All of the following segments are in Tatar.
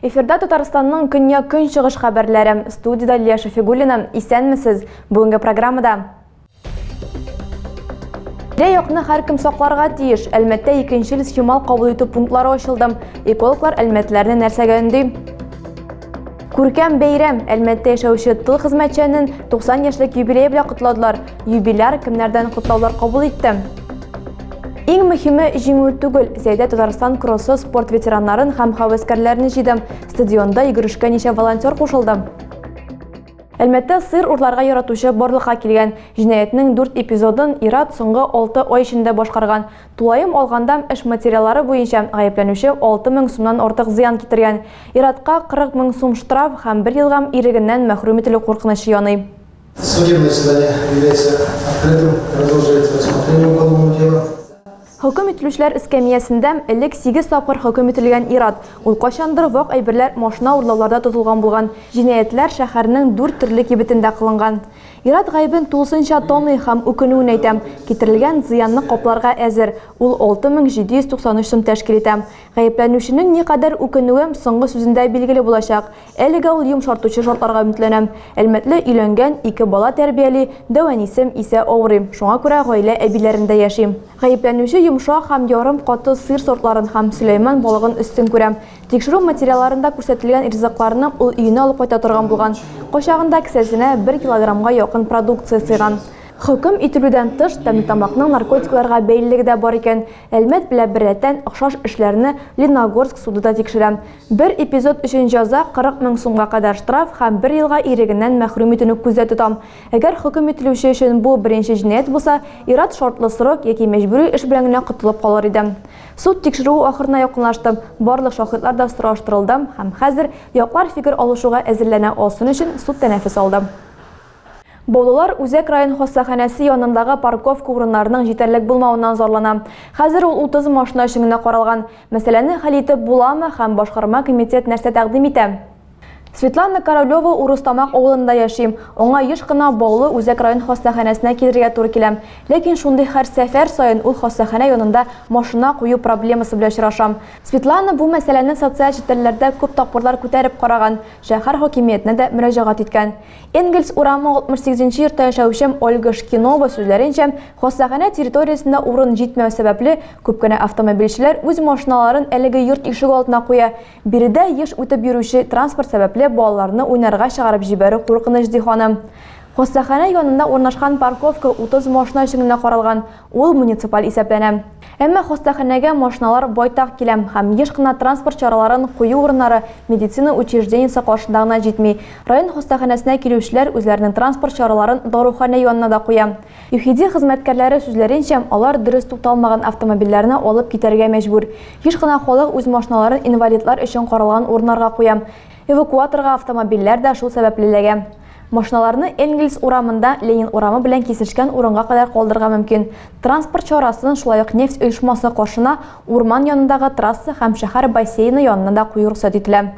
Эфирда Татарстанның көньяк-көнчыгыш хәбәрләре. Студиядә Лилия Шәфигуллина. Исәнмесез! Бүгенге программада Тирә-якны һәркем сакларга тиеш. Әлмәттә икенчел чимал кабул итү пунктлары ачылды. Экологлар әлмәтләрне нәрсәгә өнди? Күркәм бәйрәм! Әлмәттә яшәүче тыл хезмәтчәнен 90 яшьлек юбилее белән котладылар. Юбиляр кемнәрдән котлаулар кабул итте? Иң мөһиме җиңү түгел. Зәйдә Татарстан кроссы спорт ветераннарын һәм һәвәскәрләрне җыйды. Стадионда йөгерешкә ничә волонтер кушылды? Әлмәттә сыр урларга яратучы барлыкка килгән. Җинаятьнең дүрт эпизодын ир-ат соңгы алты ай эчендә башкарган. Тулаем алганда, эш материаллары буенча, гаепләнүче 6000 сумнан артык зыян китергән. Ир-атка 40 мең сум штраф һәм бер елга ирегеннән мәхрүм ителү куркынычы яный. Судебное заседание является открытым, продолжается рассмотрение уголовного дела. Хөкем ителүчеләр эскәмиясендә элек сигез тапкыр хөкем ителгән ир-ат. Ул кайчандыр вак әйберләр, машина урлауларда тотылган булган. Җинаятьләр шәһәрнең дүрт төрле кибетендә кылынган. Ир-ат гаебен тулысынча таный һәм үкенүен әйтә. Китерелгән зыянны капларга әзер. Ул 6793 сум тәшкил итә. Гаепләнүченең никадәр үкенүе соңгы сүзендә билгеле булачак. Әлегә ул йомшартучы шартларга өметләнә. Әлмәтле өйләнгән, ике бала тәрбияли, дәү әнисем исә авырый, шуңа күрә гаилә әбиләрендә яши. Гаепләнүче йомшак һәм ярым каты сыр сортларын һәм сөләйман балыгын өстен күрә. Тикшерү материалларында күрсәтелгән ризыкларны ул өенә алып кайта торган булган. Кайчагында кесәсенә бер килограммга якын продукция сыйган. Хөкем ителүдән тыш, тәмлетамакның наркотикларга бәйлелеге дә бар икән. Әлмәт белән беррәттән охшаш эшләрне Лениногорск суды да тикшерә. Бер эпизод өчен җәза 40 мең сумга кадәр штраф һәм бер елга ирегеннән мәхрүм итүне күздә тота. Әгәр хөкем ителүче өчен бу беренче җинаять булса, ир-ат шартлы срок яки мәҗбүри эш белән генә котылып калыр иде. Суд тикшерүе ахырына якынлашты, барлык шаһитлар да сораштырылды һәм хәзер яклар фикер алышуга әзерләнә алсын өчен суд тәнәфес алды. Баулылар үзәк район хастаханәсе янындагы парковка урыннарының җитәрлек булмавыннан зарлана. Хәзер ул 30 машина өчен генә каралган. Мәсьәләне хәл итеп буламы һәм башкарма комитет нәрсә тәкъдим итә? Светлана Королева Урыстамак авылында яши. Аңа еш кына Баулы үзәк район хастаханәсенә килергә туры килә. Ләкин шундый һәр сәфәр саен ул хастаханә янында машина кую проблемасы белән очраша. Светлана бу мәсьәләне социаль челтәрләрдә күп тапкырлар күтәреп караган, шәһәр хакимиятенә дә мөрәҗәгать иткән. Энгельс урамы 68 нче йортта яшәүче Ольга Шкинова сүзләренчә, хастаханә территориясендә урын җитмәү сәбәпле, күп кенә автомобильчеләр үз машиналарын әлеге йорт ишек алдына куя. Биредә еш үтеп йөрүче транспорт сәбәпле балаларны уйнарга чыгарып җибәрү куркыныч, ди ханым. Хастаханә янында урнашкан парковка 30 машина өчен генә каралган. Ул муниципаль исәпләнә. Әмма хастаханәгә машиналар байтак килә һәм еш кына транспорт чараларын кую урыннары медицина учреждениесе каршында гына җитми. Район хастаханәсенә килүчеләр үзләренең транспорт чараларын даруханә янына да куя. ЮХИДИ хезмәткәрләре сүзләренчә, алар дөрес тукталмаган автомобильләрне алып китәргә мәҗбүр. Еш кына халык үз машиналарын инвалидлар өчен каралган урыннарга куя. Эвакуаторга автомобильләр дә шул сәбәпле эләгә. Машиналарны Энгельс урамында Ленин урамы белән кисешкән урынга кадәр калдырырга мөмкин. Транспорт чарасын шулай ук нефть оешмасы каршына, урман янындагы трасса һәм шәһәр бассейны янына да кую рөхсәт ителә.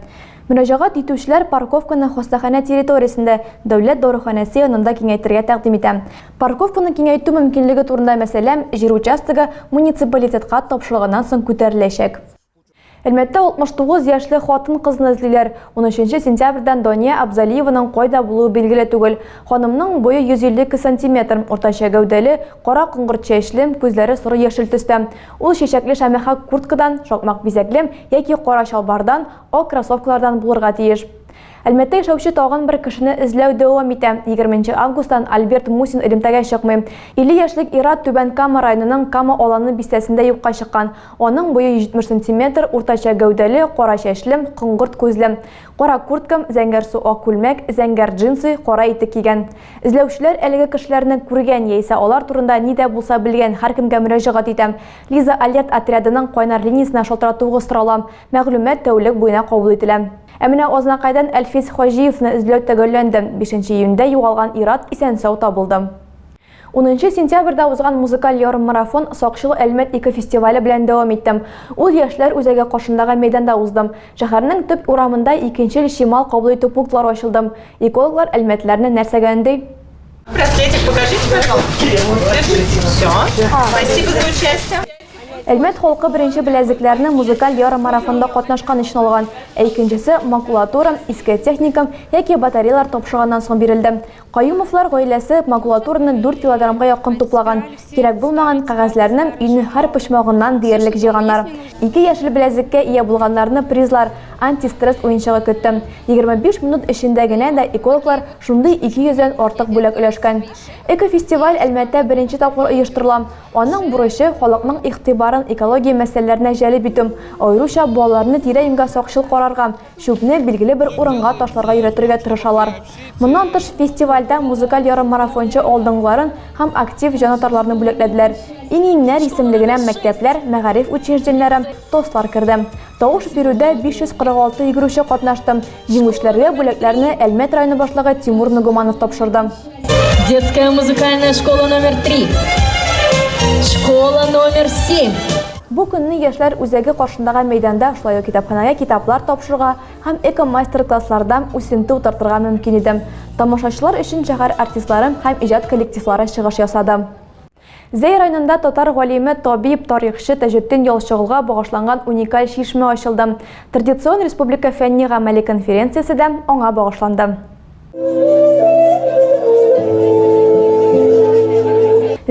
Мөрәҗәгать итүчеләр парковканы хастаханә территориясендә, дәүләт даруханәсе янында киңәйтергә тәкъдим итә. Парковканы киңәйтү мөмкинлеге турында мәсьәлә җир участогы муниципалитетка тапшырылганнан соң күтәреләчәк. Әлмәттә 69 яшьлек хатын-кызны эзлиләр. 13 сентябрьдән Дания Абзалиеваның кайда булуы билгеле түгел. Ханымның буе 152 сантиметр, уртача гәүдәле, кара коңгырт чәчле, күзләре соры яшел төстә. Ул чәчәкле шәмәхә курткадан, шакмак бизәкле яки кара чалбардан, ак кроссовкалардан булырга тиеш. Әлмәттә яшәүче тагын бер кешене эзләү дәвам итә. 20 августтан Альберт Мусин элемтәгә чыкмый. 50 яшьлек ир-ат Түбән Кама районының Кама Аланы бистәсендә юкка чыккан. Аның буе 170 сантиметр, уртача гәүдәле, кара чәчле, коңгырт күзле. Кара куртка, зәңгәрсу ак күлмәк, зәңгәр джинсы, кара итек кигән. Эзләүчеләр әлеге кешеләрне күргән яисә алар турында ни дә булса белгән һәркемгә мөрәҗәгать итә. Лиза Алерт отрядының кайнар линиясенә шалтыратуыгыз сорала. Мәгълүмат тәүлек буена кабул ителә. Ә менә Азнакайдан Әлфис Хаҗиевны эзләү төгәлләнде. Бишенче июньдә югалган ир-ат исән-сау табылды. Унынчы сентябрьдә узган музыкаль ярыммарафон Сакчыл Әлмәт экофестивале белән дәвам итте. Ул Яшьләр үзәге каршындагы мәйданда узды. Шәһәрнең төп урамында икенчел чимал кабул итү пунктлары ачылды. Экологлар әлмәтлеләрне нәрсәгә өнди? Браслетик покажите, пожалуйста. Держите. Все. Спасибо за участие. Әлмәт халкы беренче беләзекләрне музыкаль ярыммарафонда катнашкан өчен алган, ә икенчесе макулатура, иске техника яки батареялар тапшырганнан соң бирелде. Каюмовлар гаиләсе макулатураны дүрт килограммга якын туплаган. Кирәк булмаган кәгазьләрне өйнең һәр почмагыннан диярлек җыйганнар. Ике яшел беләзеккә ия булганнарны призлар, антистресс уенчыгы көтте. 25 минут эчендә генә дә экологлар шундый 200 дән артык бүләк өләшкән. Экофестиваль Әлмәттә беренче тапкыр оештырыла. Аның бурычы, халыкның игътибарын экология мәсьәләләренә җәлеп итү, аеруча балаларны тирә-юньгә сакчыл карарга, чүпне билгеле бер урынга ташларга өйрәтергә тырышалар. Моннан тыш, фестивальдә музыкаль ярыммарафончы алдынгыларын һәм актив җанатарларны бүләкләделәр. Иң-иңнәр исемлегенә мәктәпләр, мәгариф учреждениеләре, ТОСлар керде. Тавыш бирүдә 546 йөгерүче катнашты. Җиңүчеләргә бүләкләрне Әлмәт районы башлыгы Тимур Нугуманов тапшырды. Детская музыкальная школа номер 3. Школа номер 7. Бу көнне Яшьләр үзәге каршындагы мәйданда шулай ук китапханәгә китаплар тапшырырга һәм эко-мастер-классларда үсенте утыртырга мөмкин иде. Тамашачылар өчен шәһәр артистлары һәм иҗат коллективлары чыгыш ясады. Зәй районында татар галиме, табиб, тарихчы Таҗетдин Ялчыголга багышланган уникаль чишмә ачылды. Традицион республика фәнни-гамәли конференциясе дә аңа багышланды.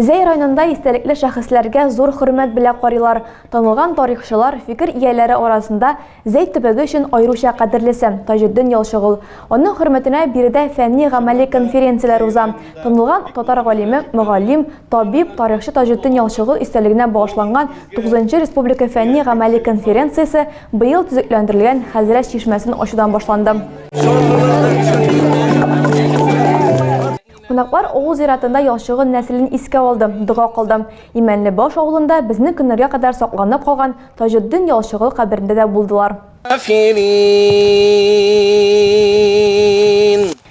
Зәй районында истәлекле шәхесләргә зур хөрмәт белә карыйлар. Танылган тарихчылар, фикер ияләре арасында Зәй төбәге өчен аеруча кадерлесе, Таҗетдин Ялчыгол. Аның хөрмәтенә биредә фәнни-гамәли конференцияләр уза. Танылган татар галиме, мөгаллим, табиб, тарихчы Таҗетдин Ялчыгол истәлегенә багышланган тугызынчы республика фәнни-гамәли конференциясе быел төзекләндерелгән Хәзрәт чишмәсен ачудан башланды. Кунаклар авыл зиратында Ялчыгол нәселен искә алды, дога кылды. Имәнлебаш авылында безнең көннәргә кадәр сакланып калган Таҗетдин Ялчыгол каберендә дә булдылар.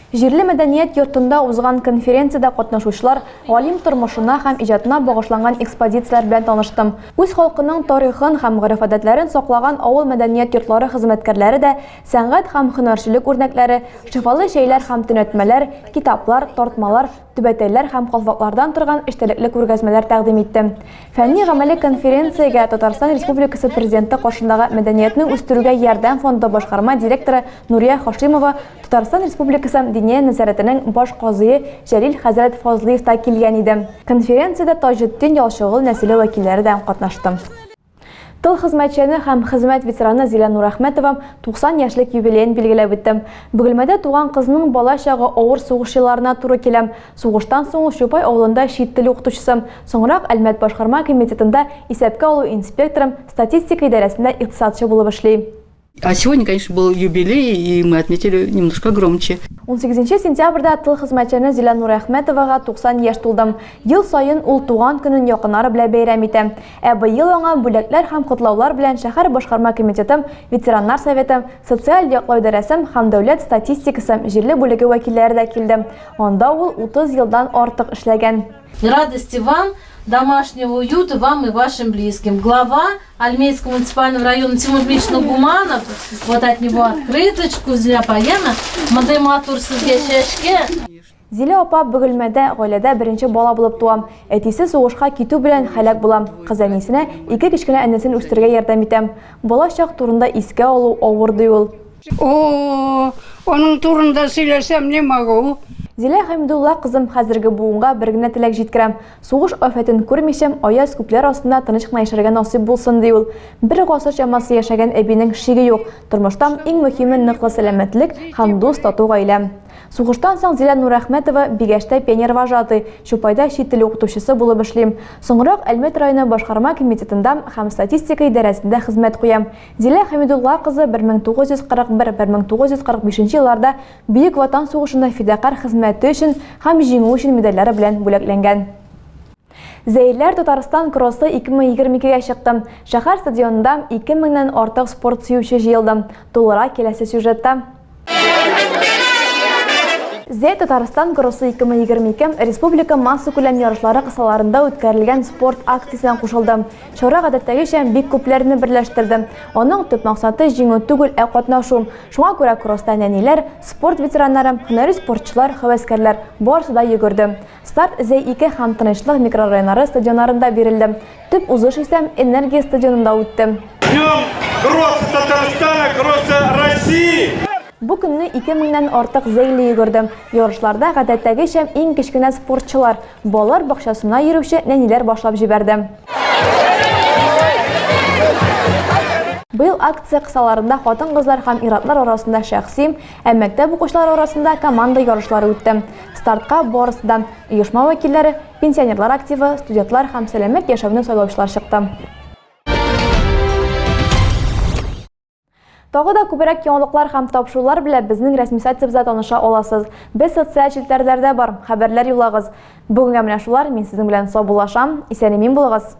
Җирле мәдәният йортында узган конференциядә катнашучылар галим тормышына һәм иҗатына багышланган экспозицияләр белән танышты. Үз халкының тарихын һәм гореф-гадәтләрен саклаган авыл мәдәният йортлары хезмәткәрләре дә сәнгать һәм һөнәрчелек үрнәкләре, шифалы чәйләр һәм төнәтмәләр, китаплар, тартмалар, түбәтәйләр һәм калфаклардан торган эчтәлекле күргәзмәләр тәкъдим итте. Фәнни-гамәли конференциягә Татарстан Республикасы Президенты каршындагы Мәдәниятне үстерүгә ярдәм фонды башкарма директоры Нурия Хашимова, Татарстан Республикасы Диния нәзарәтенең баш казые Җәлил хәзрәт Фазлыев та килгән иде. Конференциядә Таҗетдин Ялчыгол нәселе вәкилләре дә катнашты. Тыл хезмәтчәне һәм хезмәт ветераны Зилә Нурәхмәтова 90 яшьлек юбилеен билгеләп үтте. Бөгелмәдә туган кызның бала чагы авыр сугыш елларына туры килә. Сугыштан соң ул Чупай авылында чит тел укытучысы, соңрак Әлмәт башкарма комитетында исәпкә алу инспекторы, статистика идарәсендә икътисадчы булып эшли. А сегодня, конечно, был юбилей, и мы отметили немножко громче. 18 сентябрьдә тыл хезмәтчәне Зилә Нурәхмәтовага 90 яшь тулды. Ел саен ул туган көнен якыннары белән бәйрәм итә. Ә быел аңа бүләкләр һәм котлаулар белән шәһәр башкарма комитеты, ветераннар советы, социаль яклау идарәсе һәм дәүләт статистикасы җирле бүлеге вәкилләре дә килде. Анда ул 30 елдан артык эшләгән. Радости вам, домашнего уюта вам и вашим близким. Глава Альмейского муниципального района Тимур Дмитриевич Нугуманов, вот от него открыточку, Зиля Паяна, Мондый матур сезгә чәчкә. Зилә апа Бөгелмәдә гаиләдә беренче бала булып туа. Әтисе сугышка китү белән һәлак була. Кыз әнисенә ике кечкенә энесен үстерергә ярдәм итә. Бала чак турында искә алу авыр, ди ул. О, аның турында сөйләсәм, не могу. Зилә Хәмидулла кызым, хәзерге буынга бер генә теләк җиткерәм. Сугыш афәтен күрмичә, аяз күкләр астында тыныч кына яшәргә насыйп булсын, ди ул. Бер гасыр чамасы яшәгән әбинең шиге юк, тормышта иң мөһиме ныклы сәламәтлек һәм дус-тату гаилә. Сугыштан соң Зилә Нурәхмәтова Бигәштә пионервожатый, Чупайда чит тел укытучысы булып эшли. Соңрак Әлмәт районы башкарма комитетында һәм статистика идарәсендә хезмәт куя. Зилә Хәмидулла кызы 1941-1945 елларда Бөек Ватан сугышында фидакарь хезмәте өчен һәм Җиңү өчен медальләре белән бүләкләнгән. Зәйлеләр Татарстан кроссы 2022 гә чыкты. Шәһәр стадионында 2000 нән артык спорт сөюче җыелды. Тулырак киләсе сюжетта. Зәй Татарстан кроссы 2022 республика массакүләм ярышлары кысаларында үткәрелгән спорт акциясенә кушылды. Чара гадәттәгечә бик күпләрне берләштерде. Аның төп максаты җиңү түгел, ә катнашу. Шуңа күрә кросста нәниләр, спорт ветераннары, һөнәри спортчылар, һәвәскәрләр барысы да йөгерде. Старт Зәй 2 һәм Тынычлык микрорайоннары стадионнарында бирелде. Төп узыш исә Энергия стадионында үтте. Днем Кросса Татарстана, Кросса России! Бу көнне 2000 нән артык зәйле йөгерде. Ярышларда гадәттәгечә иң кечкенә спортчылар, балалар бакчасына йөрүче нәниләр башлап җибәрде. Быел акция кысаларында хатын-кызлар һәм ир-атлар арасында шәхси, ә мәктәп укучылары арасында команда ярышлары үтте. Стартка барысы да, оешма вәкилләре, пенсионерлар активы, студентлар һәм сәламәт яшәүне сайлаучылар чыкты. Тагы да күбрәк яңалыклар һәм тапшырулар белән безнең рәсми сайтыбызда таныша аласыз. Без социаль челтәрләрдә бар, хәбәрләр юллагыз. Бүгенгә менә шулар, мин сезнең белән саубуллашам. Исән-имин булыгыз!